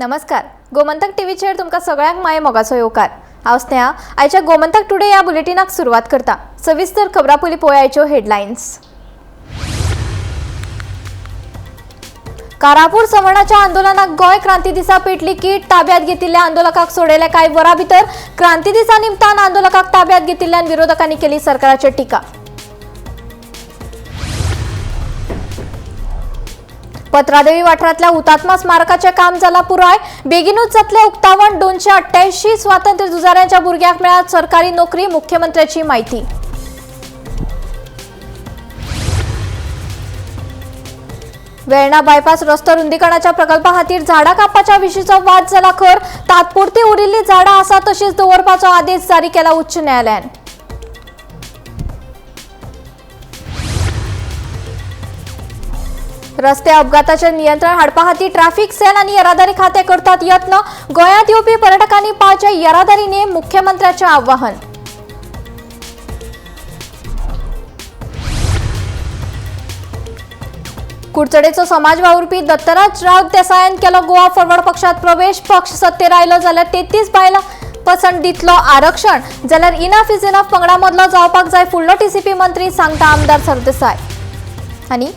नमस्कार, गोमंतक टीव्हीचेर तुमकां सगळ्यांक माये मोगाचो येवकार. हांव स्नेहा, आयच्या गोमंतक टुडे ह्या बुलेटिनाक सुरवात करता. सविस्तर खबरां पयलीं पळोवया आयच्यो हेडलायन्स. कारापूर सवर्णाच्या आंदोलनाक गोंय क्रांती दिसा पेटली कीट. ताब्यात घेतिल्ल्या आंदोलकाक सोडयले कांय वरां भितर. क्रांती दिसा निमतान आंदोलकाक ताब्यात घेतिल्ल्यान विरोधकांनी केली सरकाराचेर टिका. पत्रादेवी वाठारांतल्या हुतात्मा स्मारकाचें काम जाला पुराय. बेगीनूच जातलें उक्तावण. 288 स्वातंत्र्य झुजाऱ्यांच्या भुरग्यांक मेळत सरकारी नोकरी, मुख्यमंत्र्याची माहिती. वेर्णा बायपास रस्तो रुंदीकरणाच्या प्रकल्पा खातीर झाडां कापपाच्या विशींचो वाद जाला खर. तात्पुरती उरिल्ली झाडां आसा तशीच दवरपाचो आदेश जारी केला उच्च न्यायालयान. रस्ते अपघाताचेर नियंत्रण हाडपा खातीर ट्रॅफिक सेल आनी येरादारी खातें करतात यत्न. गोंयांत येवपी पर्यटकांनी पाळचे येरादारी नेम, मुख्यमंत्र्याचें आवाहन. कुडचडेचो समाज वावुरपी दत्तराज राव देसायान केलो गोवा फॉरवर्ड पक्षात प्रवेश. पक्ष सत्तेर आयलो जाल्यार 33 बायलां पसंत दितलो आरक्षण, जाल्यार इनफ is enough पंगडा मदलो जावपाक जाय फुडलो टीसीपी मंत्री, सांगता आमदार सरदेसाय. आनी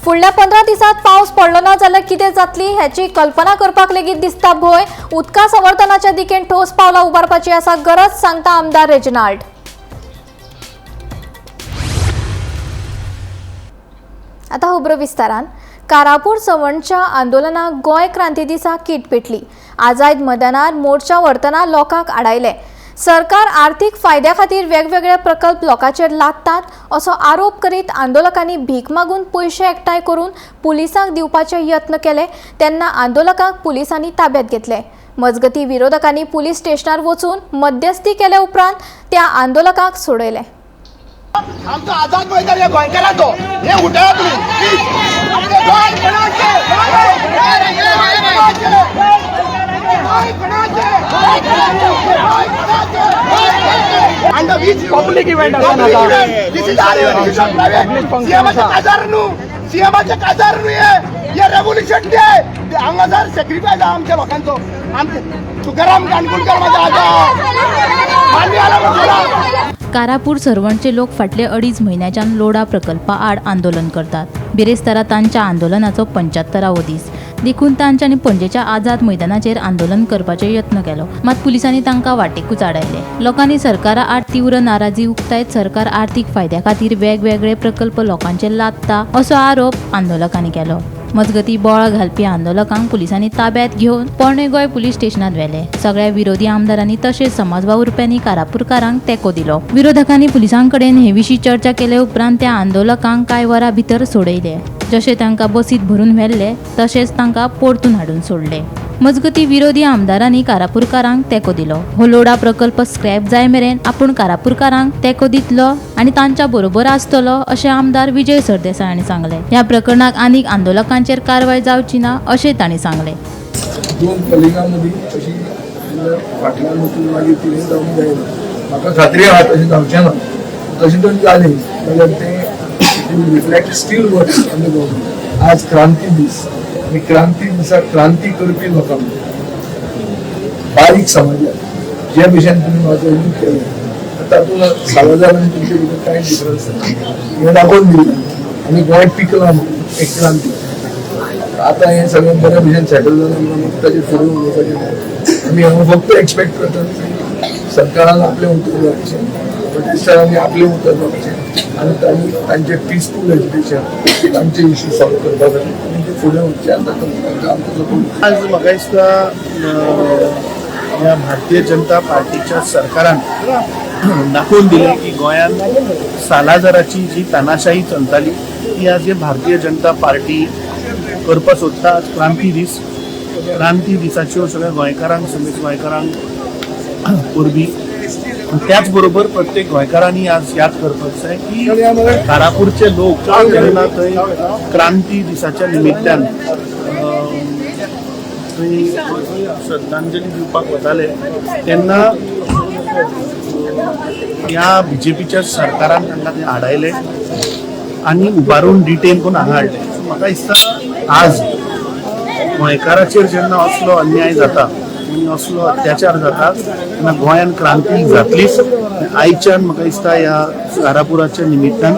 फुडल्या 15 दिसांत पावस पडलो ना जाल्यार कितें जातली ह्याची कल्पना करपाक लेगीत दिसता भंय. उदका संवर्धनाच्या दिकेन ठोस पावलां उबारपाची आसा गरज, सांगता आमदार रेजिनाल्ड. आता खबरो विस्तारान. कारापूर सवणच्या आंदोलनाक गोंय क्रांती दिसा कीट पेटली. आझाद मैदानार मोर्चा व्हरतना लोकांक आडायले. सरकार आर्थीक फायद्या खातीर वेगवेगळे प्रकल्प लोकांचेर लादतात असो आरोप करीत आंदोलकांनी भीक मागून पयशे एकठांय करून पुलिसांक दिवपाचे यत्न केले तेन्ना आंदोलकांक पुलिसांनी ताब्यात घेतले. मजगती विरोधकांनी पुलीस स्टेशनार वचून मध्यस्थी केले उपरांत त्या आंदोलकांक सोडयले. आमचो आझाद मैदान हे गोंयकारांचो, हे उठया तुमी प्लीज. आमचें गोंय कोणाचें? गोंय कोणाचें? गोंय कोणाचें? Under which Public event आसा ना आता. This is our event. This is not private. सीएमाचे काजार न्हू, सीएमाचे काजार न्हू. हे हे रेव्होल्युशन डे. हांगासर सेक्रिफायस आहा आमच्या लोकांचो. आमचे तुकाराम काणकोणकर माझा आजा मान्य आला. कारापूर सर्वणचे लोक फाटले 2.5 म्हयन्याच्यान लोडा प्रकल्पा आड आंदोलन करतात. बिरेस्तारा तांच्या आंदोलनाचो 75वो दीस देखून तांच्यांनी पणजेच्या आझाद मैदानाचेर आंदोलन करपाचो यत्न केलो, मात पुलिसांनी तांकां वाटेकूच आडायले. लोकांनी सरकारा आड तीव्र नाराजी उक्तायत सरकार आर्थीक फायद्या खातीर वेगवेगळे प्रकल्प लोकांचेर लादता असो आरोप आंदोलकांनी केलो. मजगती बोवाळ घालपी आंदोलकांक पुलिसांनी ताब्यात घेवन पोरणे गोंय पुलीस स्टेशनात व्हेले. सगळ्या विरोधी आमदारांनी तशेंच समाज वावुरप्यांनी कारापूरकारांक तेंको दिलो. विरोधकांनी पुलिसांकडेन हे विशीं चर्चा केले उपरांत त्या आंदोलकांक कांय वरां भितर सोडयले. जशे तांकां बसीत भरून व्हेल्ले तशेंच तांकां परतून हाडून सोडले. मजगती विरोधी आमदारांनी कारापूरकारांक तेंको दिलो. हो लोडा प्रकल्प स्क्रॅप जाय मेरेन आपूण कारापूरकारांक तेंको दितलो आनी तांच्या बरोबर आसतलो अशें आमदार विजय सरदेसाय हांणी सांगलें. ह्या प्रकरणाक आनीक आंदोलकांचेर कारवाय जावची ना अशें तांणी सांगलें. दोन कलिगां मदीं अशी फाटल्यान वचून मागीर कितें जावंक जायना. म्हाका खात्री आहा तशें जावचें ना. तशें जर जालें जाल्यार तें reflect still worse on the government. आज क्रांती दीस आनी क्रांती दिसा क्रांती करपी लोकांक, बारीक समाजाक जे भशेन तुमी म्हाजो यूज केलें, तातूंत सालाजार आनी तुमचे भितर कांय डिफरन्स ना हें दाखोवन दिलें आनी गोंय पिकलां म्हणून एक क्रांती. आता हें सगळें बऱ्या भशेन सेटल जालें म्हणून ताजेर फुडें उलोवपाचें ना. आमी हांगा फक्त एक्सपेक्ट करता की सरकारान आपलें उतर जावचें, प्रोटेस्टरांनी आपलें उतर जावचें आनी तांणी तांचें पिसफूल एज्युकेशन, तांचे इश्यू सॉल्व करपा खातीर आनी ते फुडें वचचे आनी तांकां आमचो सपोर्ट. आज म्हाका दिसता ह्या भारतीय जनता पार्टीच्या सरकारान दाखोवन दिलें की गोंयांत सालाझाराची जी तानाशाही चलताली ती आज हे भारतीय जनता पार्टी करपाक सोदता. आज क्रांती दीस, क्रांती दिसाच्यो सगळ्या गोंयकारांक, समेस्त गोंयकारांक परबीं. त्याच बरोबर प्रत्येक गोंयकारांनी आज याद करपाक जाय की कारापूरचे लोक जेन्ना थंय क्रांती दिसाच्या निमित्तान थंय श्रद्धांजली दिवपाक वताले तेन्ना ह्या बीजेपीच्या सरकारान तांकां ते आडायले आनी उबारून डिटेन करून हांगा हाडले. सो म्हाका दिसता आज गोंयकाराचेर जेन्ना असलो अन्याय जाता आनी असलो अत्याचार जाता तेन्ना गोंयान क्रांती जातलीच. आयच्यान म्हाका दिसता ह्या कारापुराच्या निमित्तान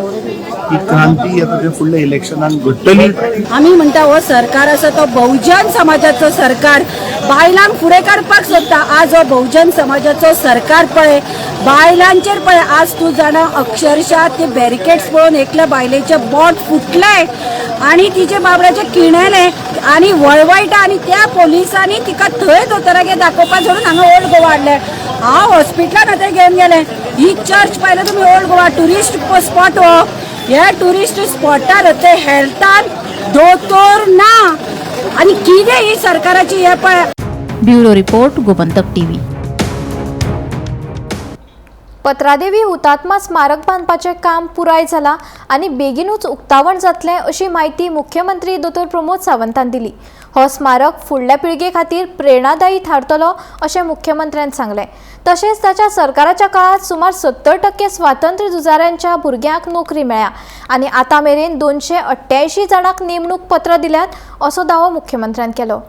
ही क्रांती आतां ते फुडल्या इलेक्शनान घडटली. आमी म्हणटा हो सरकार आसा तो बहुजन समाजाचो सरकार, बायलांक फुडें काडपाक सोदता. आज हो बहुजन समाजाचो सरकार पळय बायलांचेर पळय, आज तूं जाणा अक्षरशः ते बॅरिकेड्स पळोवन एकल्या बायलेचें बोट फुटलें आनी तिचे बाबड्याचें किणेलें आनी वळवळटा आनी त्या पोलिसांनी तिका थंय दोतोरागेर दाखोवपा सोडून हांगा ओल्ड गोवा हाडलें. हांव हॉस्पिटलान आतां घेवन गेलें. ही चर्च पळयल्या तुमी, ओल्ड गोवा ट्युरिस्ट स्पॉट हो. ह्या ट्युरिस्ट स्पॉटार ते हेल्थान दोतोर ना आनी कितें ही सरकाराची हे पळय. Bureau report, Gomantak TV. Patradevi हुतात्मा स्मारक बांदपाचें काम पुराय जालां आनी बेगीनूच उक्तावण जातलें अशी म्हायती मुख्यमंत्री दोतोर प्रमोद सावंतान दिली. हो स्मारक फुडल्या पिळगे खातीर प्रेरणादायी थारतलो अशें मुख्यमंत्र्यान सांगलें. तशेंच ताच्या सरकाराच्या काळांत सुमार 70% स्वातंत्र्य झुजाऱ्यांच्या भुरग्यांक नोकरी मेळ्ळ्या आनी आतां मेरेन 288 जाणांक नेमणूक पत्र दिल्यात असो दावो मुख्यमंत्र्यान केलो.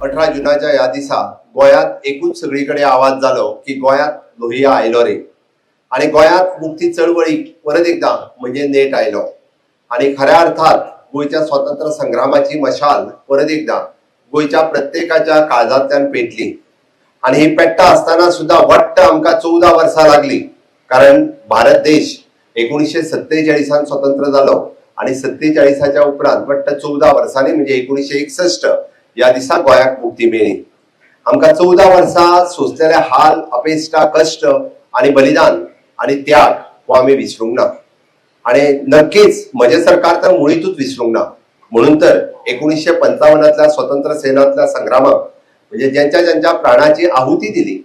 18 जुनाच्या ह्या दिसा गोंयांत एकूच सगळी कडेन आवाज जालो की गोंयांत लोहिया आयलो रे आनी गोंयांत मुक्ती चळवळीक परत एकदां म्हणजे नेट आयलो आनी खऱ्या अर्थात गोंयच्या स्वातंत्र्य संग्रामाची मशाल परत एकदां गोंयच्या प्रत्येकाच्या काळजांतल्यान पेटली आनी ही पेट्टा आसतना सुद्दां वट्ट आमकां 14 वर्सां लागली, कारण भारत देश 1947 स्वतंत्र जालो आनी 47 उपरांत वट्ट 14 वर्सांनी म्हणजे 1961 ह्या दिसा गोंयाक मुक्ती मेळ्ळी. आमकां 14 वर्सां सोंसलेले हाल, अपेश्टा, कश्ट आनी बलिदान आनी त्याग हो आमी विसरूंक ना आनी नक्कीच म्हजें सरकार तर मुळीतूच विसरूंक ना. म्हणून तर 1955 स्वतंत्र सेनांतल्या संग्रामाक म्हणजे ज्यांच्या ज्यांच्या प्राणाची आहुती दिली,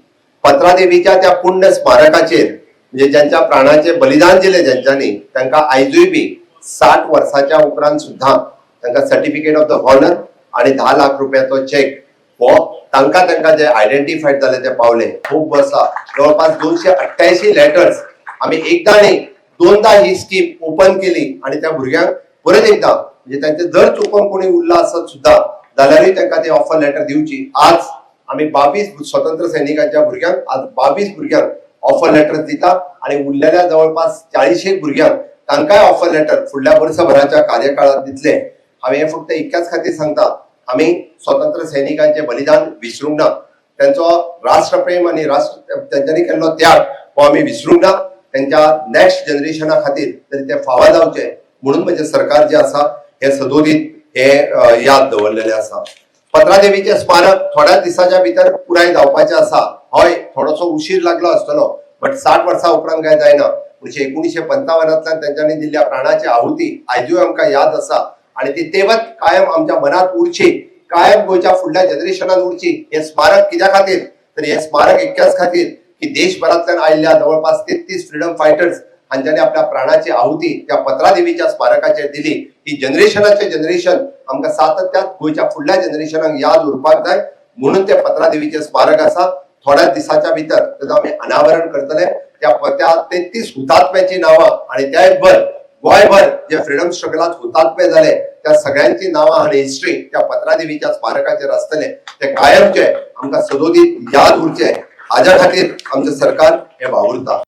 पत्रादेवीच्या त्या पुण्य स्मारकाचेर म्हणजे ज्यांच्या प्राणाचे बलिदान दिले ज्यांच्यांनी, तांकां आयजूय बी 60 वर्साच्या उपरांत सुद्दां तांकां सर्टिफिकेट ऑफ the honour आनी 10 लाख रुपयाचो चेक हो तांकां तांकां जे आयडेंटिफायड जाले ते पावले. खूब वर्सां जवळपास 288 लेटर्स आमी एकदां न्ही दोनदा ही स्कीम ओपन केली आनी त्या भुरग्यांक परत एकदां म्हणजे तांचे जर चुकोन कोणी उरला आसत सुद्दां जाल्यारूय तांकां ते ऑफर लेटर दिवची. आज आमी 22 स्वतंत्र सैनिकांच्या भुरग्यांक आज 22 भुरग्यांक ऑफर लेटर दिता आनी उरलेल्या जवळपास 40 भुरग्यांक तांकांय ऑफर लेटर फुडल्या वर्सभराच्या कार्यकाळात दितले. हांवें हें फक्त इतक्याच खातीर सांगता, आमी स्वतंत्र सैनिकांचे बलिदान विसरूंक ना, त्यांचो राष्ट्रप्रेम आनी राष्ट्र तेंच्यांनी केल्लो त्याग हो आमी विसरूंक ना. त्यांच्या नेक्स्ट जनरेशना खातीर तरी ते फावा जावचे म्हणून म्हणजे सरकार जे आसा हे सदोदीत हे याद दवरलेले आसा. पत्रादेवीचे स्मारक थोड्याच दिसाच्या भितर पुराय जावपाचें आसा. हय, थोडोसो उशीर लागलो आसतलो, बट 60 वर्सां उपरांत काय जायना. म्हणजे 1955 तेंच्यांनी दिल्ल्या प्राणाची आहुती आयजूय आमकां याद आसा आनी ती तेवत कायम आमच्या मनात उरची, कायम गोंयच्या फुडल्या जनरेशनान उरची. हे स्मारक कित्या खातीर तर हे स्मारक इतक्याच खातीर की देशभरांतल्यान आयिल्ल्या जवळपास 33 फ्रीडम फायटर्स हांच्यांनी आपल्या प्राणाची आहुती त्या पत्रादेवीच्या स्मारकाचेर दिली. ही जनरेशनाचे जनरेशन आमकां सातत्यात गोंयच्या फुडल्या जनरेशनाक याद उरपाक जाय म्हणून ते पत्रादेवीचे स्मारक आसा. थोड्याच दिसाच्या भितर तेजो आमी अनावरण करतले. त्या 33 हुतात्म्याची नांवां आनी त्याय भर गोंयभर जे फ्रीडम स्ट्रगलात हुतात्मे जाले त्या सगळ्यांची नांवां आनी हिस्ट्री त्या पत्रादेवीच्या स्मारकाचेर आसतले. ते कायमचे आमकां सदोदीत याद उरचे हाज्या खातीर आमचें सरकार हें वावुरता.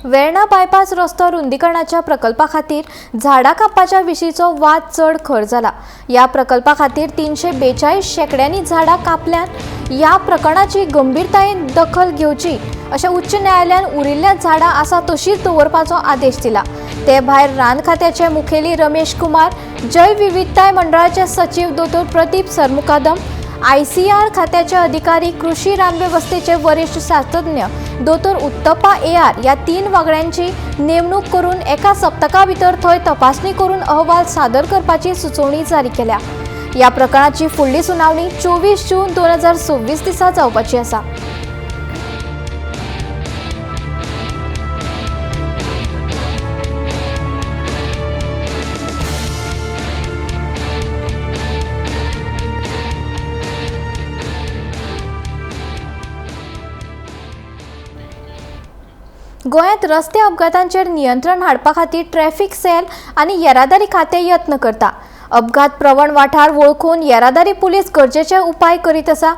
वेर्णा बायपास रस्तो रुंदीकरणाच्या प्रकल्पा खातीर झाडां कापपाच्या विशींचो वाद चड खर जाला. ह्या प्रकल्पा खातीर 342 शेंकड्यांनी झाडां कापल्यान. ह्या प्रकरणाची गंभीरतायेन दखल घेवची अशें उच्च न्यायालयान उरिल्ल्या झाडां आसा तशीच दवरपाचो आदेश दिला. ते भायर रान खात्याचे मुखेली रमेश कुमार, जैव विविधताय मंडळाचे सचीव दोतोर प्रदीप सरमुकादम, ICR खात्याचे अधिकारी, कृषी रानवेवस्थेचे वरिष्ठ शास्त्रज्ञ दोतोर उत्तप्पा AR ह्या 3 वांगड्यांची नेमणूक करून एका सप्तका भितर थंय तपासणी करून अहवाल सादर करपाची सुचोवणी जारी केल्या. ह्या प्रकरणाची फुडली सुनावणी 24 जून 2026 दिसा जावपाची आसा. गोंयांत रस्ते अपघातांचेर नियंत्रण हाडपा खातीर ट्रॅफिक सेल आनी येरादारी खातें यत्न करता. अपघात प्रवण वाठार वळखून येरादारी पुलीस गरजेचे उपाय करीत आसा।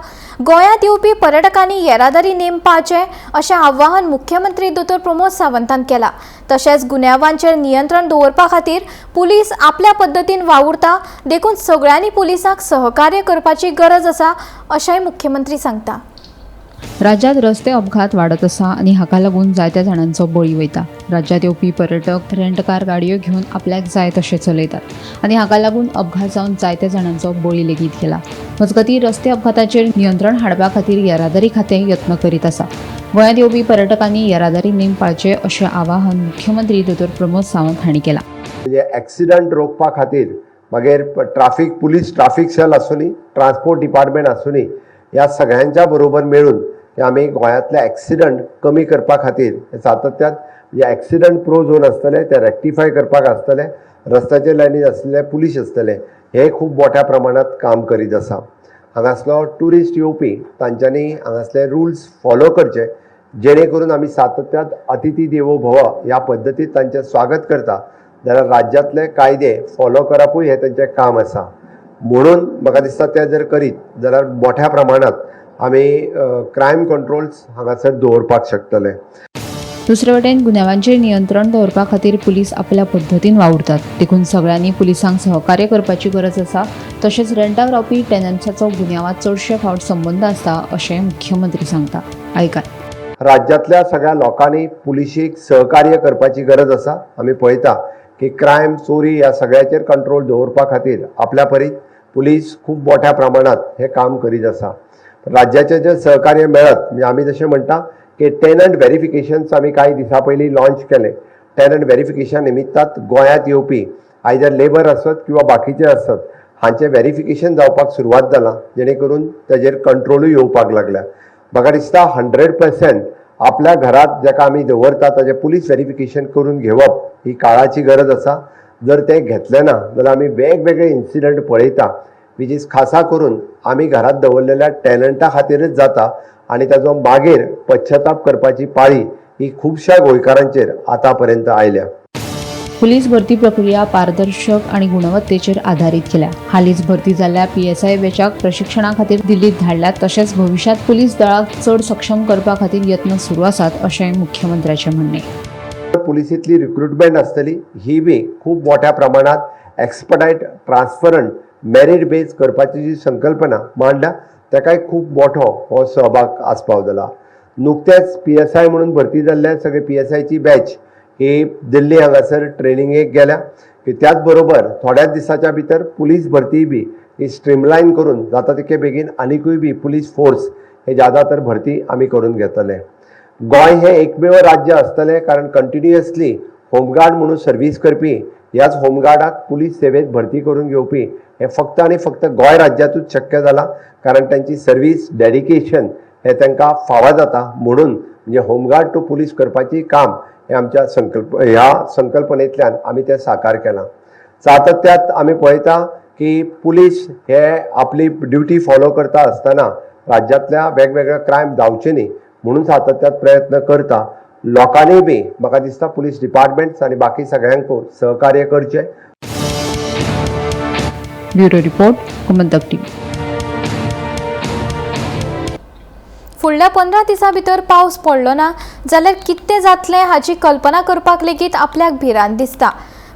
गोंयांत येवपी पर्यटकांनी येरादारी नेम पाळचे अशें आवाहन मुख्यमंत्री दोतोर प्रमोद सावंतान केला। तशेंच गुन्यांवांचेर नियंत्रण दवरपा खातीर पुलीस आपल्या पद्दतीन वावुरता, देखून सगळ्यांनी पुलिसांक सहकार्य करपाची गरज आसा अशेंय मुख्यमंत्री सांगता। राज्यात रस्ते अपघात वाडत आसा आनी हाका लागून जायत्या जाणांचो बळी वयता। राज्यात येवपी पर्यटक रेंटकार गाडयो घेवन आपल्याक जाय तशें चलयतात आनी हाका लागून अपघात जावन जायत्या जाणांचो बळी लेगीत गेला। मजगतीं रस्ते अपघाताचेर नियंत्रण हाडपा खातीर येरादारी खातें यत्न करीत आसा। गोंयांत येवपी पर्यटकांनी येरादारी नेम पाळचे अशें आवाहन मुख्यमंत्री दोतोर प्रमोद सावंत हांणी केलां। म्हणजे एक्सिडंट रोखपा खातीर मागीर ट्राफीक पुलीस ट्राफीक सेल आसूनी, ट्रान्सपोर्ट डिपार्टमेंट आसूनी, ह्या सगळ्यांच्या बरोबर मेळून आमी गोंयांतले एक्सिडंट कमी करपा खातीर सातत्यान म्हणजे एक्सिडंट प्रो झोन आसतले ते रेक्टिफाय करपाक आसतले, रस्त्याचे लायनीर आसतले पुलीस आसतले, हे खूब मोठ्या प्रमाणात काम करीत आसा। हांगासलो ट्युरिस्ट येवपी तांच्यांनी हांगासले रुल्स फॉलो करचे, जेणे करून आमी सातत्यान अतिथी देवो भव ह्या पद्दतीन तांचें स्वागत करता जाल्यार राज्यांतले कायदे फॉलो करपूय हें तांचें काम आसा। म्हणून म्हाका दिसता तें जर करीत जाल्यार मोठ्या प्रमाणात आमी क्रायम कंट्रोल्स हांगासर दवरपाक शकतले। दुसरे वटेन गुन्यांवांचेर नियंत्रण दवरपा खातीर पुलीस आपल्या पद्दतीन वावुरतात, देखून सगळ्यांनी पुलिसांक सहकार्य करपाची गरज आसा। तशेंच रेंटाक रावपी टेनंट्साचो गुन्यांवांत चडशे फावट संबंद आसता अशें मुख्यमंत्री सांगता। आयकात। राज्यांतल्या सगळ्या लोकांनी पुलिशीक सहकार्य करपाची गरज आसा। आमी पळयता की क्रायम चोरी ह्या सगळ्याचेर कंट्रोल दवरपा खातीर आपल्या परीत पुलीस खूब मोठ्या प्रमाणात हे काम करीत आसा। राज्याचें जे सहकार्य मेळत म्हणजे आमी जशें म्हणटा की टेनंट व्हेरिफिकेशन्स आमी कांय दिसां पयलीं लॉन्च केलें। टेनंट व्हेरिफिकेशन निमित्तात गोंयांत येवपी आयदर लेबर आसत किंवा बाकीचे आसत हांचें व्हेरिफिकेशन जावपाक सुरवात जालां, जेणे करून तेजेर कंट्रोलूय येवपाक लागल्या। म्हाका दिसता 100% आपल्या घरांत जाका आमी दवरता ताजें पुलीस व्हेरिफिकेशन करून घेवप ही काळाची गरज आसा। जर तें घेतलें ना जाल्यार आमी वेगवेगळे इन्सिडंट पळयता, which is खासा करून आमी घरांत दवरलेल्या टॅलंटा खातीरच जाता आनी ताजो मागीर पश्चाताप करपाची पाळी ही खुबश्या गोंयकारांचेर आतां पर्यंत आयल्या। पुलीस भरती प्रक्रिया पारदर्शक आनी गुणवत्तेचेर आधारीत केल्या। हालींच भरती जाल्ल्या PSI बॅचाक प्रशिक्षणा खातीर दिल्लीत धाडल्यात। तशेंच भविश्यांत पुलीस दळाक चड सक्षम करपा खातीर यत्न सुरू आसात अशें मुख्यमंत्र्याचें म्हणणें। पुलिसींतली रिक्रुटमेंट आसतली ही बी खूब मोठ्या प्रमाणात एक्सपडायट ट्रान्सपरंट मेरीट बेज करपाची जी संकल्पना मांडल्या ताकाय खूब मोठो हो सहभाग आस्पाव जाला। नुकतेंच PSI म्हणून भरती जाल्ल्या सगळे PSIची बॅच ही दिल्ली हांगासर ट्रेनिंगेक गेल्या की त्याच बरोबर थोड्याच दिसाच्या भितर पुलीस भरती बी ही स्ट्रीमलायन करून जाता तितके बेगीन आनिकूय बी पुलीस फोर्स हे ज्यादा तर भरती आमी करून घेतले। गोंय हें एकमेव राज्य आसतलें कारण कंटिन्युअसली होमगार्ड म्हणून सर्वीस करपी ह्याच होमगार्डाक पुलीस सेवेत भरती करून घेवपी हे फक्त आनी फक्त गोंय राज्यांतूच शक्य जालां, कारण तांची सर्वीस डेडिकेशन हे तांकां फावो जाता। म्हणून म्हणजे होमगार्ड टू पुलीस करपाची काम हे आमच्या ह्या संकल्पनेंतल्यान आमी तें साकार केलां। सातत्यात आमी पळयता की पुलीस हे आपली ड्युटी फॉलो करता आसतना राज्यांतल्या वेगवेगळ्या क्रायम जावचे न्ही म्हणून सातत्यात प्रयत्न करता। लोकांनी बी म्हाका दिसता पुलीस डिपार्टमेंट्स आनी बाकी सगळ्यांकूय सहकार्य करचें। Bureau report, Gomantak TV. फुडल्या 15 दिसां भितर पावस पडलो ना जाल्यार कितें जातलें हाची कल्पना करपाक लेगीत आपल्याक भिरांत दिसता।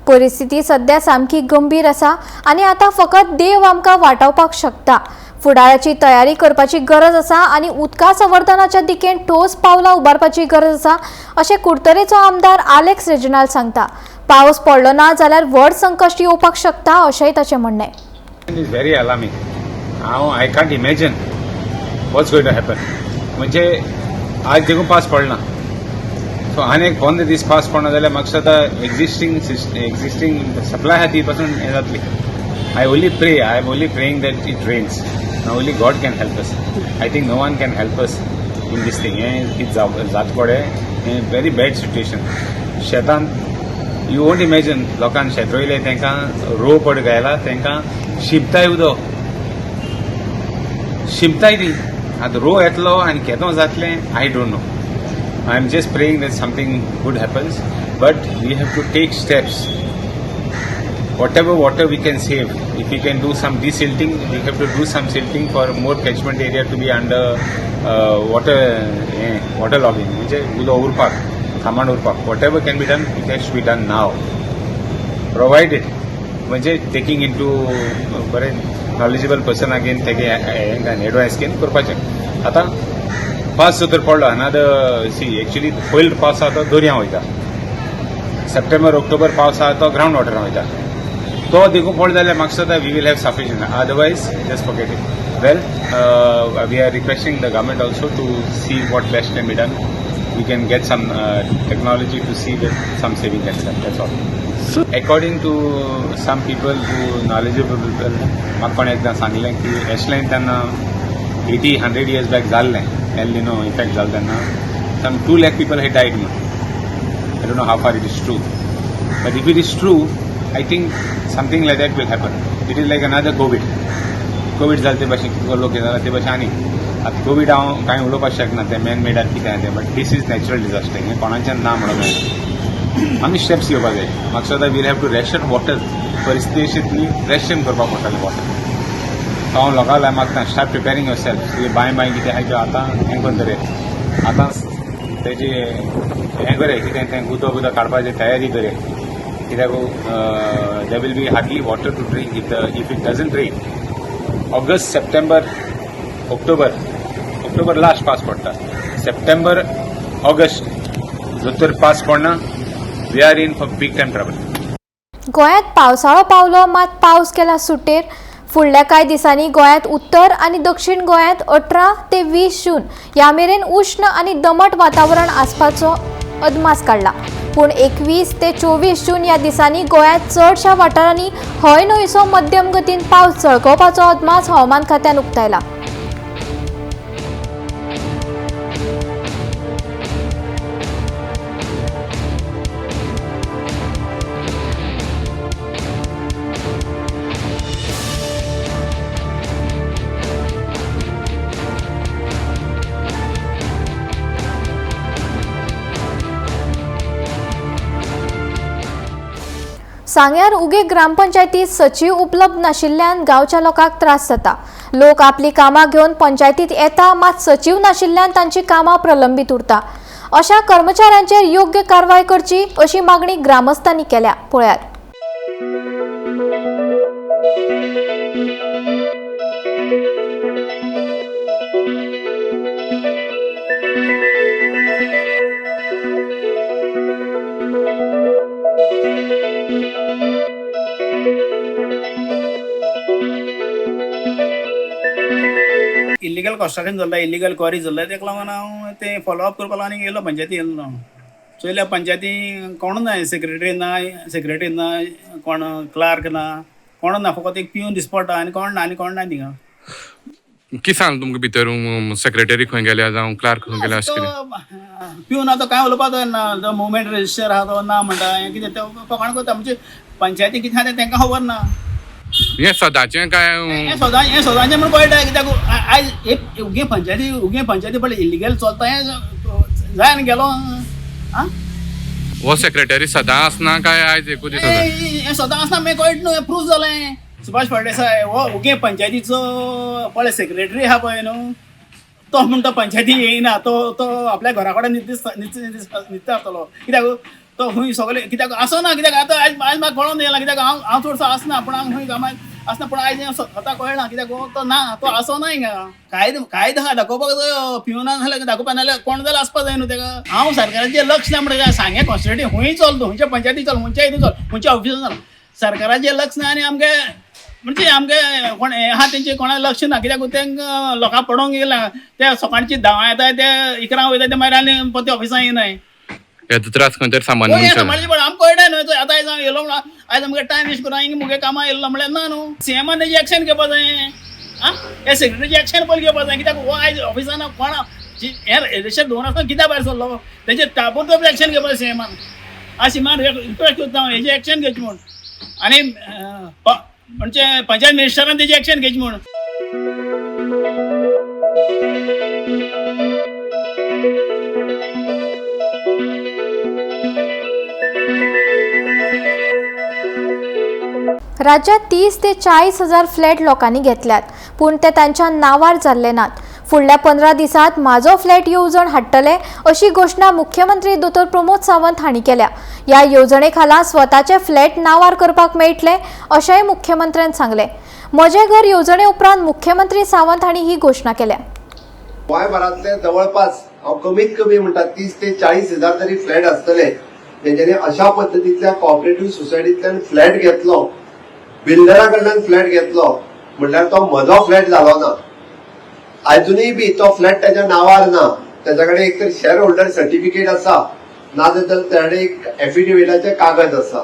परिस्थिती सध्या सामकी गंभीर आसा आनी आतां फकत देव आमकां वाटावपाक शकता। फुडाराची तयारी करपाची गरज आसा आनी उदका संवर्धनाच्या दिकेन ठोस पावलां उबारपाची गरज आसा अशें कुडतरेचो आमदार आलेक्स रेजिनाल्ड सांगता। पावस पडलो ना जाल्यार व्हड संकश्ट येवपाक शकता अशेंय ताचें म्हणणें। Is very alarming. हांव I can't imagine what's going to happen. म्हणजे आज देखून पावस पडना, सो आनी एक 15 दीस पावस पडना जाल्यार म्हाका दिसता एक्झिस्टींग सप्लाय आहा ती पासून हें जातली। I am only praying that it rains. Only God can help us. I think no one can help us in this thing. हें कितें जात पडे हें व्हेरी बॅड सिट्युएशन। शेतान you won't imagine लोकांक शेत रोयलें तांकां रोव पड घायला तांकां शिंपताय उदक शिंपताय ती आतां रोव येतलो आनी केदो जातलें I don't know. I am just praying that something good happens, but we have to take steps Whatever water we can save, if we can do some desilting, we have to do some silting for more catchment area to be under water water logging म्हणजे उदक उरपाक सामान उरपाक whatever can be done it has to be done now, provided म्हणजे taking in two बरें knowledgeable person घेवन तेगे हें एडवायस घेवन करपाचें. आतां पावस जर पडलो अनादर सी एक्चुली पयलो पावस आसा तो दर्या वयता, सप्टेंबर ऑक्टोबर पावस आसा तो ग्रावंड वॉटरान वयता, तो देखून पडलो जाल्यार म्हाका दिसता we will have sufficient, otherwise just forget it. Well, we are requesting the government also to see what best can be done. We can get some technology to see with some saving can done, that's all. According to some people who knowledgeable people, म्हाका कोणें एकदां सांगलें की एशलायन तेन्ना 80-100 years back जाल्लें, El Nino effect जालो तेन्ना some 2 lakh people had died म्हणून. I don't know how far it is true, but if it is true I think something like that will happen. It is like another COVID. COVID जालें ते भाशेन कितको लोक हें जाला ते भाशेन आनी आतां कोवीड हांव कांय उलोवपाक शकना, तें मॅन मेड कितें आहा तें, but this is natural disaster, हें कोणाच्यान ना म्हणूंक मेळना. आमी स्टेप्स घेवपाक जाय. म्हाका दिसता we'll have to ration water, परिस्थिती अशी ती रेशन करपाक पडटलें वॉटर. सो हांव लोकांक मागता स्टार्ट प्रिपेरींग your self. तुजें बांय बांय कितें आहा त्यो आतां हें करून दवरात, आतां तेजें हें करया कितें तें उदक उदक काडपाची तयारी करया, कित्याक there will be hardly water to drink if it doesn't rain. August, September, October, October last पावस पडटा, सप्टेंबर ऑगस्ट जर तर पावस पडना we are in for big time trouble. गोंयांत पावसाळो पावलो मात पावस केला सुटेर. फुडल्या कांय दिसांनी गोंयांत उत्तर आनी दक्षिण गोंयांत 18 ते 20 जून ह्या मेरेन उश्ण आनी दमट वातावरण आसपाचो अदमास काडला. पूण 21 ते 24 जून ह्या दिसांनी गोंयांत चडशा वाठारांनी हय न्हयसो मध्यम गतीन पावस झळकवपाचो अदमास हवामान खात्यान उक्तायला. सांग्यार उगे ग्रामपंचायतीत सचीव उपलब्ध नाशिल्ल्यान गांवच्या लोकांक त्रास जाता. लोक आपली कामां घेवन पंचायतीत येता मात सचीव नाशिल्ल्यान तांची कामां प्रलंबीत उरता. अशा कर्मचाऱ्यांचेर योग्य कारवाय करची अशी मागणी ग्रामस्थांनी केल्या. पळयात. इलिगल कंस्ट्रक्शन चल्लां, इलिगल क्वारी चल्लां, तेका लागून हांव तें फॉलोअप करपाक लागून आनी येयलो पंचायती येयलो. हांव चोयल्या पंचायती कोण ना, सेक्रेटरी ना, सेक्रेटरी ना, कोण क्लार्क ना, कोण ना, फकत एक पिवन दिस पडटा आनी कोण ना, आनी कोण ना थिंगा. कितें सांगलें तुमकां भितर सेक्रेटरी खंय गेल्या जावं क्लार्क खंय गेल्या अशें कितें? पिवन आतां कांय उलोवपाक ना, जो मुवमेंट रजिस्टर आहा तो ना म्हणटा, हें कितें तें फकाणां करता. म्हणजे पंचायती कितें आहा तें तांकां खबर ना. हें सदांचें काय हें सदां हें सदांचें म्हूण कळटा, कित्याक आयज एक उगे पंचायती उगे पंचायती पळय इलिगल चलता हें जायन गेलो. आं हो सेक्रेटरी सदां आसना काय आयज एकूच दीस? हें सदां आसना मागीर कळटा न्हू, हें प्रूफ जालें. सुभाष फळदेसाय हो उगे पंचायतीचो पळय सेक्रेटरी आहा पळय न्हू, तो म्हणटा पंचायती येयना, तो तो आपल्या घरा कडेन न्हिदता आसतलो. कित्याक तो खंय सगळे कित्याक आसना, कित्याक आतां आयज आयज म्हाका कळोन येयला, कित्याक हांव हांव चडसो आसना, पूण हांव खंय कामाक आसना, पूण आयज हें स्वता कळना कित्याक तो ना, तो आसना हिंगा. कायदो कायदो आहा दाखोवपाक जायो, पिवना जाल्यार दाखोवपाक, नाजाल्यार कोण जाल्यार आसपाक जाय न्हू तेका. हांव सरकाराचें लक्ष ना म्हणटा, सांगें कॉन्स्टिट्युएन्सी खंय चल तूं, खंयच्या पंचायती चल, खंयच्या हितून चल, खंयच्या ऑफिसान चल, सरकाराचें लक्ष ना आनी आमगे म्हणजे आमगे कोण हें आहा तेंचें कोणाक लक्ष ना, कित्याक तेंकां लोकांक पडोंक येयला. ते सकाळची 10 येता, ते 11 वयता, ते मागीर आनी परते ऑफिसान येयनाय. हेचो त्रास खंय तरी सामान्य मनशाक आमकां कळटा न्हू. आतां आयज हांव येयलो म्हणून आयज आमकां टायम वेस्ट करून हांवें मुगे कामां येयल्लो म्हणल्यार ना न्हू. सीएमान तेजी एक्शन घेवपाक जाय, आं हे सेक्रेटरीची एक्शन पयलीं घेवपाक जाय, कित्याक हो आयज ऑफिसान कोण हें रजिस्टर दवरनासतना कित्याक भायर सरलो, तेजेर ताबडतोब एक्शन घेवपाक जाय सीएमान. आज सीएमान रिक्वेस्ट करता हांव हेजी एक्शन घेवची म्हूण, आनी म्हणजे पंचायत मिनिस्टरान तेजी एक्शन घेवची म्हूण. राज्यात 30 ते 40 हजार फ्लॅट लोकांनी घेतल्यात, पूण ते तांच्या नांवार जाल्ले नात. फुडल्या 15 दिसांत म्हाजो फ्लॅट येवजण हाडटले अशी घोशणा मुख्यमंत्री दोतोर प्रमोद सावंत हांणी केल्या. ह्या येवजणे खाला स्वताचे फ्लॅट नांवार करपाक मेळटले अशेंय मुख्यमंत्र्यान सांगलें. म्हजें घर येवजणे उपरांत मुख्यमंत्री सावंत हांणी ही घोशणा केल्या. गोंयभरांतले जवळपास हांव कमीत कमी म्हणटा 30 ते 40 हजार तरी फ्लॅट आसतले तेंच्यांनी अशा पद्दतींतल्या कॉपरेटिव्ह सोसायटींतल्यान फ्लॅट घेतलो, बिल्डरा कडल्यान फ्लॅट घेतलो म्हणल्यार तो म्हजो फ्लॅट जालो ना. आजुनूय बी तो फ्लॅट ताच्या नांवार ना. ताच्या कडेन एक तर शेअर होल्डर सर्टिफिकेट आसा, ना जाल्यार ताणे एक एफिडेविटाचें कागद आसा.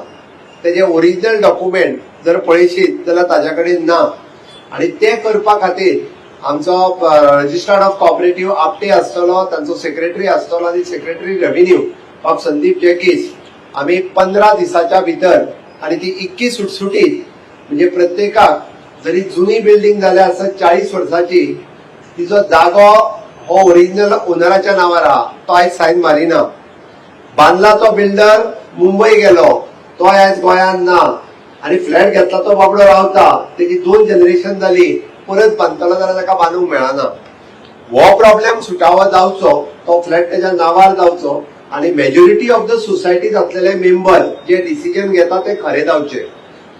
तेजे ओरिजिनल डॉक्युमेंट जर पळयशीत जाल्यार ताच्या कडेन ना. आनी ते करपा खातीर आमचो रजिस्ट्रार ऑफ कॉपरेटिव्ह आपटे आसतलो, तांचो सेक्रेटरी आसतलो आनी सेक्रेटरी रेव्हेन्यू बाब संदीप जॅकीस. आमी 15 दिसाच्या भितर आनी ती इतकी सुटसुटीत म्हणजे प्रत्येकाक जरी जुनी बिल्डींग जाल्या आसत 40 वर्सांची, तिचो जागो हो ओरिजिनल ओनराच्या नांवार आहा, तो आयज सायन मारिना. बांदला तो बिल्डर मुंबय गेलो, तो आयज गोंयांत ना. आनी फ्लॅट घेतला तो बाबडो रावता, तेजी 2 जनरेशन जाली, परत बांदतलो जाल्यार ताका बांदूंक मेळना. हो प्रॉब्लेम सुटावो जावचो, तो फ्लॅट तेच्या नांवार जावचो आनी मेजॉरिटी ऑफ the सोसायटीत आसलेले मेंबर जे डिसिजन घेता ते खरे जावचे.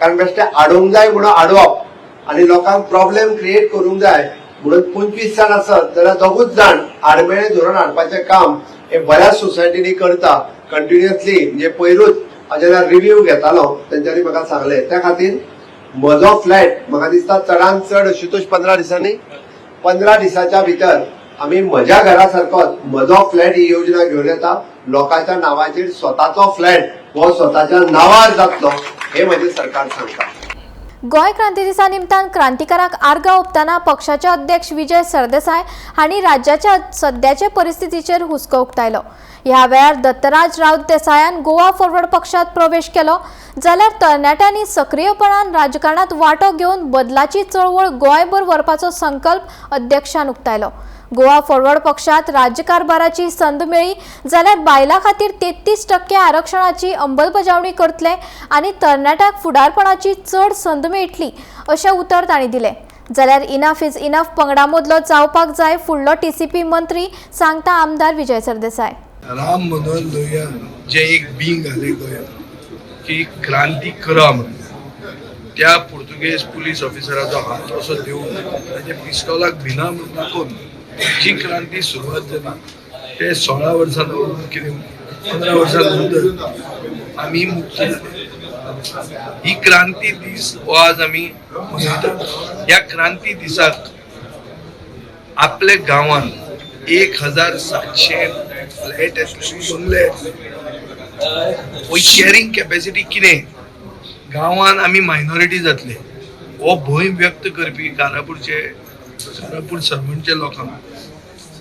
कारण बेश्टे आडोवंक जाय म्हणून आडोवप आनी लोकांक प्रॉब्लेम क्रिएट करूंक जाय म्हणून 25 जाण आसत जाल्यार दोगूच जाण आडमेळें धोरण हाडपाचें काम हे बऱ्याच सोसायटींनी करता कंटिन्युअसली. म्हणजे पयरूच हांव जेन्ना रिव्यू घेतालो तेंच्यांनी म्हाका सांगलें. त्या खातीर म्हजो फ्लॅट म्हाका दिसता चडान चड आशुतोष 15 दिसांनी, 15 दिसाच्या भितर आमी म्हज्या घरा सारकोच म्हजो फ्लॅट ही योजना घेवन येता. लोकांच्या नांवाचेर स्वताचो फ्लॅट हो स्वताच्या नांवार जातलो हे म्हजें सरकार सांगता. गोंय क्रांती दिसा निमतान क्रांतिकाराक आर्गां ओंपतना पक्षाचे अध्यक्ष विजय सरदेसाय हांणी राज्याच्या सद्याचे परिस्थितीचेर हुस्को उक्तायलो. ह्या वेळार दत्तराज राऊत देसायान गोवा फॉरवर्ड पक्षात प्रवेश केलो, जाल्यार तरणाट्यांनी सक्रियपणान राजकारणात वांटो घेवन बदलाची चळवळ गोंयभर व्हरपाचो संकल्प अध्यक्षान उक्तायलो. गोवा फॉरवर्ड पक्षात राज्यकारभाराची संद मेळ्ळी जाल्यार बायलां खातीर 33% आरक्षणाची अंमलबजावणी करतले आनी तरणाट्यांक फुडारपणाची चड संद मेळटली अशें उतर तांणी दिलें. जाल्यार इनफ is enough पंगडा मदलो जावपाक जाय फुडलो टीसीपी मंत्री सांगता आमदार विजय सरदेसाय. राम मनोहर लोहिया जे एक बींग घाले गोंयांत की क्रांती करा म्हणून, त्या पुर्तुगेज पुलीस ऑफिसराचो हात असो दिवन ताच्या पिस्तोलाक भिना म्हणून दाखोवन जी क्रांती सुरवात जाली ते 16 वर्सां कितें 15 वर्सां नंतर आमी मुक्त जाले. ही क्रांती दीस हो आज आमी मनयतात. ह्या क्रांती दिसाक आपल्या गांवांत 1700 फ्लॅट येतले, बंगले येतले. कॅरिंग कॅपॅसिटी कितें, गांवांत आमी मायनॉरिटी जातले हो भंय व्यक्त करपी कारापूर सरपंचच्या लोकांक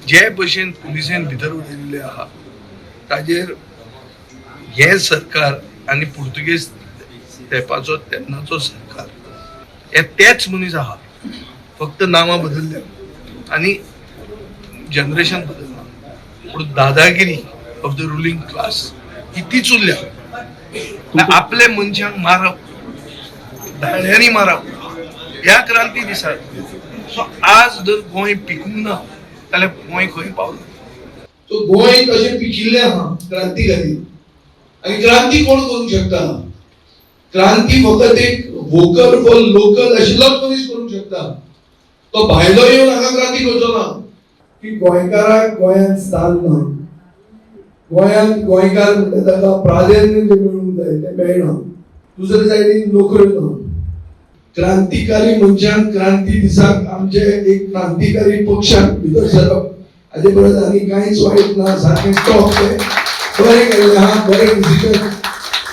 जे भशेन पुलिसेन भितर उडयल्ले आहा ताजेर हें सरकार आनी पुर्तुगेज तेंपाचो तेन्नाचो सरकार हे तेच मनीस आहा, फक्त नांवां बदल्ल्या आनी जनरेशन बदलना, पूण दादागिरी ऑफ the ruling class ही तीच उरल्या. आपले मनशांक मारप, दाळ्यांनी मारप ह्या क्रांती दिसात. सो आज जर गोंय पिकूंक ना जाल्यार गोंय खंय पावलो? सो गोंय तशें पिकिल्लें आहा क्रांती खातीर. आनी क्रांती कोण करूंक शकता? क्रांती फकत एक वोकल फॉर लोकल आशिल्लोच मनीस करूंक शकता. तो भायलो येवन हांगा क्रांती करचो ना. की गोंयकाराक गोंयांत स्थान ना, गोंयांत गोंयकार म्हणटा ताका प्राधान्य जें मेळूंक जाय तें मेळना, दुसरे सायडीन नोकऱ्यो ना. क्रांतिकारी मनशान क्रांती दिसाक आमचे एक क्रांतिकारी पक्षाक भितर सरप हाजे परस आनी कांयच वायट ना. सारकें टॉप तें बरें केल्लें आहा, बरें डिसिजन,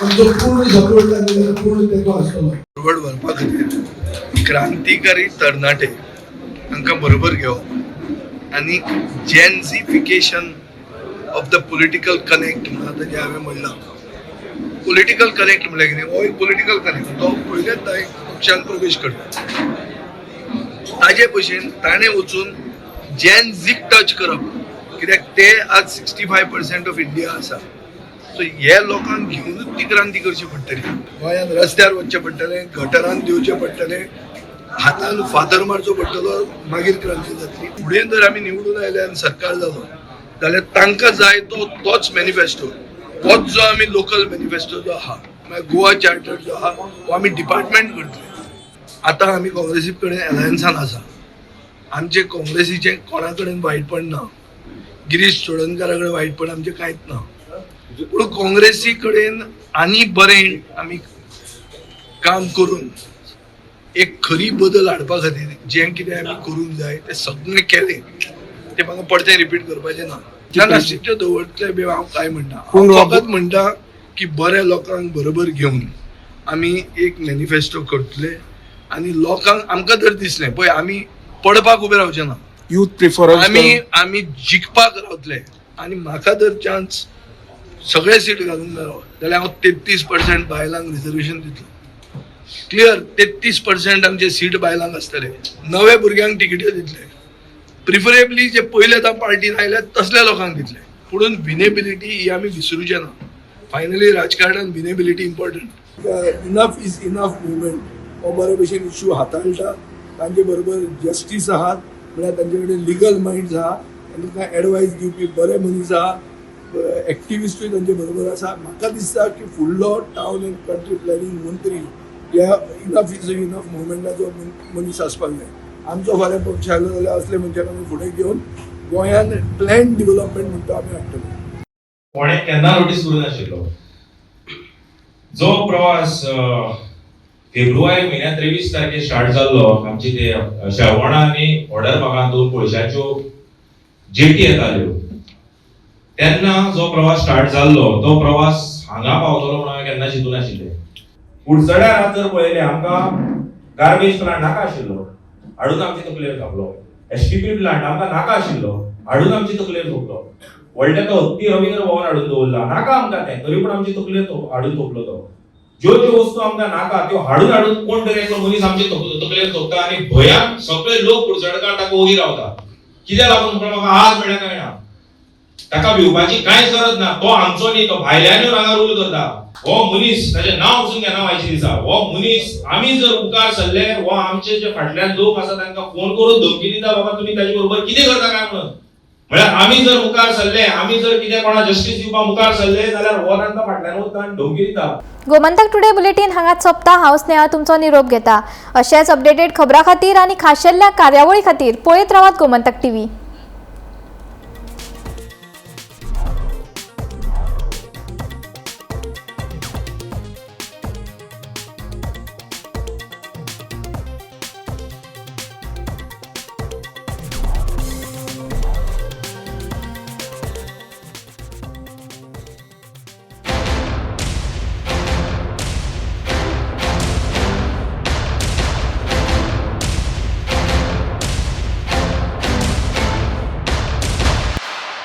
आमचो पूर्ण सपोर्ट आनी पूर्ण तेंको आसतलो. फॉरवर्ड व्हरपा खातीर क्रांतिकारी तरणाटे तांकां बरोबर घेवप आनी Gen Zification of the political connect म्हणून आतां जें हांवें म्हणलां, पॉलिटिकल कनेक्ट म्हणल्यार कितें, हो एक पॉलिटिकल कनेक्ट, तो पयलेच एक पक्षान प्रवेश करता. ताजे भशेन ताणें वचून जेन झीक टच करप, कित्याक ते आज 65% ऑफ इंडिया आसा. सो हे लोकांक घेवनूच ती क्रांती करची पडटली. गोंयांत रस्त्यार वचचें पडटलें, गटरान देंवचें पडटलें, हातान फातर मारचो पडटलो, मागीर क्रांती जातली. फुडें जर आमी निवडून आयले आनी सरकार जालो जाल्यार तांकां जाय तो तोच मॅनिफेस्टो, तोच जो आमी लोकल मॅनिफेस्टो जो आहा, मागीर गोवा चार्टर जो आहा तो आमी डिपार्टमेंट करतले. आतां आमी काँग्रेसी कडेन अलायन्सान आसा. आमचे काँग्रेसीचें कोणा कडेन वायटपण ना, गिरीश चोडणकारा कडेन वायटपण आमचें कांयच ना, पूण काँग्रेसी कडेन आनी बरें आमी काम करून एक खरी बदल हाडपा खातीर जें कितें आमी करूंक जाय तें सगळें केलें. तें म्हाका परतें रिपीट करपाचें ना. ना सिट्यो दवरतले बी हांव कांय म्हणना, फकत म्हणटा की बऱ्या लोकांक बरोबर घेवन आमी एक मॅनिफेस्टो करतले आनी लोकांक आमकां जर दिसलें पळय आमी पडपाक उबे रावचे ना, यूथ प्रिफरन्स आमी आमी जिखपाक रावतले. आनी म्हाका जर चान्स सगळे सीट घालूंक मेळ्ळो जाल्यार हांव 33% बायलांक रिजर्वेशन दितलो. क्लियर, 33% आमचे सीट बायलांक आसतले, नवे भुरग्यांक तिकेट्यो दितले, प्रिफरेबली जे पयले आतां पार्टीन आयल्या तसल्या लोकांक दितले. पुणून विनेबिलिटी ही आमी विसरूचे ना. फायनली राजकारणान winnability important. Enough is enough movement हो बरे भशेन इश्यू हाताळटा. तांचे बरोबर जस्टीस आहात, म्हळ्यार तांचे कडेन लिगल मायंड्स आहा, तांकां एडवायस दिवपी बरे मनीस आहा, एक्टिविस्टूय तांचे बरोबर आसा. म्हाका दिसता की फुडलो टावन अँड कंट्री प्लॅनिंग मंत्री ह्या इनफ is enough मुवमेंटाचो मनीस आसपाक जाय. आमचो फाल्यां पक्ष आयलो जाल्यार असले मनशाक आमी फुडें घेवन गोंयान प्लॅन डिवलपमेंट म्हणटा आमी हाडटले. कोणें केन्ना नोटीस करूं नाशिल्लो जो प्रवास फेब्रुवारी म्हयन्या 23 तारखेर स्टार्ट जाल्लो. आमची ते शेवणा आनी ऑर्डर भागांत 2 पयशाच्यो जेटी येताल्यो तेन्ना जो प्रवास स्टार्ट जाल्लो तो प्रवास हांगा पावतलो म्हणून हांवें केन्ना चिंतूं नाशिल्लें. कुडचड्यार आज जर पळयलें आमकां गार्बेज प्लांट नाका आशिल्लो, हाडून आमचे तकलेर घातलो. एसटीपी प्लांट आमकां नाका आशिल्लो, हाडून आमचे तकलेर थोपलो. व्हडले तो हत्ती रवींद्र भवन हाडून दवरला, नाका आमकां तें, तरी पूण आमचे तकलेर हाडून थोपलो तो. ज्यो ज्यो वस्तू आमकां नाका त्यो हाडून हाडून कोण तरी एकलो मनीस आमचे तकलेर थोपता आनी भंयान सगळे लोक कुडचडकार ताका ओगी रावता. कित्याक लागून म्हणून म्हाका आज म्हळ्यार कळना. ताका भिवपाची कांयच गरज ना, तो आमचो न्ही, तो भायल्यान येवन हांगा रूल करता. हो मनीस, ताचें नांव वचून घेना आयचे दिसा, हो मनीस आमी जर मुखार सरले हो आमचे जे फाटल्यान लोक आसा तांकां फोन करून धमकी दिता, बाबा तुमी ताजे बरोबर कितें करता काय म्हणून. म्हळ्यार आमी जर मुखार सरले, आमी जर कितें कोणा जस्टीस दिवपाक मुखार सरले जाल्यार हो तांकां फाटल्यान वता आनी धमकी दिता. गोमंतक टुडे बुलेटीन हांगाच सोंपता. हांव स्नेहा तुमचो निरोप घेता. अशेच अपडेटेड खबरां खातीर आनी खाशेल्ल्या कार्यावळी खातीर पळयत रावात गोमंतक टीव्ही.